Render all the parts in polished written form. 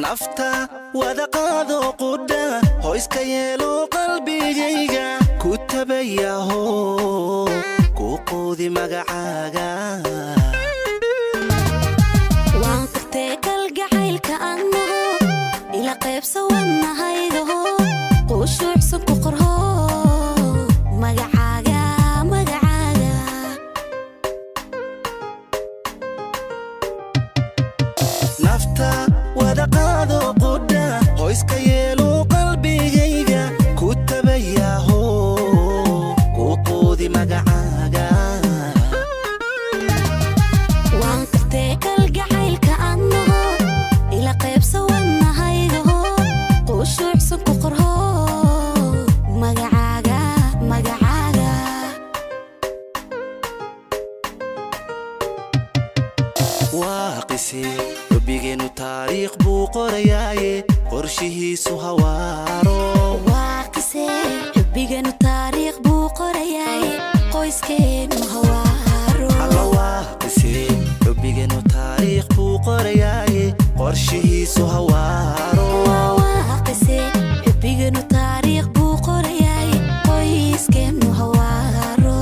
Nafta wada qaado qudha, hoyska yeelo qalbigayga, ku tabayaho ku quudi magacaaga. Waan qirtee kalgacaylka annaho, ila qaybsa wadnahaygaho, qushuucsan ku qorho magacaaga, magacaaga. Nafta wada qaado qudha, hoyska yeelo qalbigayga, ku tabayaho ku quudi magacaaga. Waan qirtee kalgacaylka annaho, ila qaybsa wadnahaygaho, qushuucsan ku qorho magacaaga, magacaaga. Waa qise xubbigeenu taariikh buu qorayaaye, qorshihiisu hawaaro. Waa qise xubbigeenu taariikh buu qorayaaye, qoyskeenu hawaaro. Alla waa qise xubbigeenu taariikh buu qorayaaye, qorshihiisu hawaaro. Waa qise xubbigeenu taariikh buu qorayaaye, qoyskeenu hawaaro.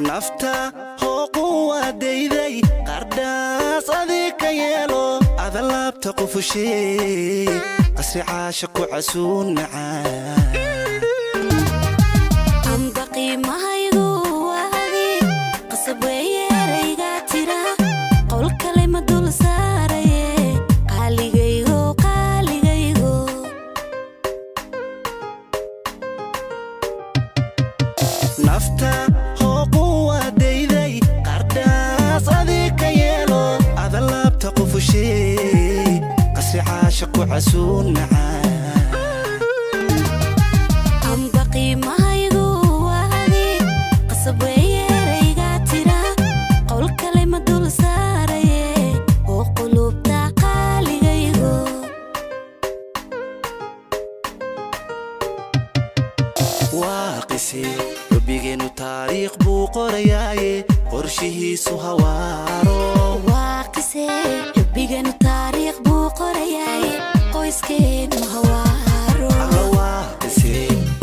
Nafta hooqu waadayday, qardhaas adig ka yeelo, ada laabta qufushee, qasri caasha ku casuun macaan. Amba qiimahaygu waa adig, qasab weeye erayga tira, qowl kale ma dul saaraye, qaaligaygo, qaaligaygo. Nafta hooqu waadayday, qardhaas adig ka yeelo, ada laabta qufushee, qasri caasha ku casuun macaan. Amba qiimahaygu waa adig, qasab weeye erayga tira, qowl kale ma dul saaraye, oo qulubta qaaligaygo. Waa qise xubbigeenu taariikh buu qorayaaye, qorshihiisu hawaaro. Waa qise xubbigeenu taariikh buu qorayaaye, qoyskeenu hawaaro. Alla waa qise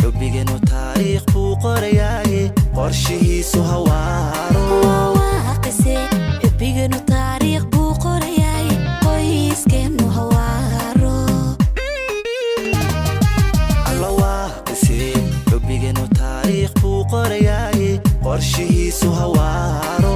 xubbigeenu taariikh buu qorayaaye, qorshihiisu hawaaro. Waa qise xubbigeenu taariikh buu qorayaaye, qoyskeenu hawaaro. Alla waa qise xubbigeenu taariikh buu qorayaaye, qorshihiisu hawaaro.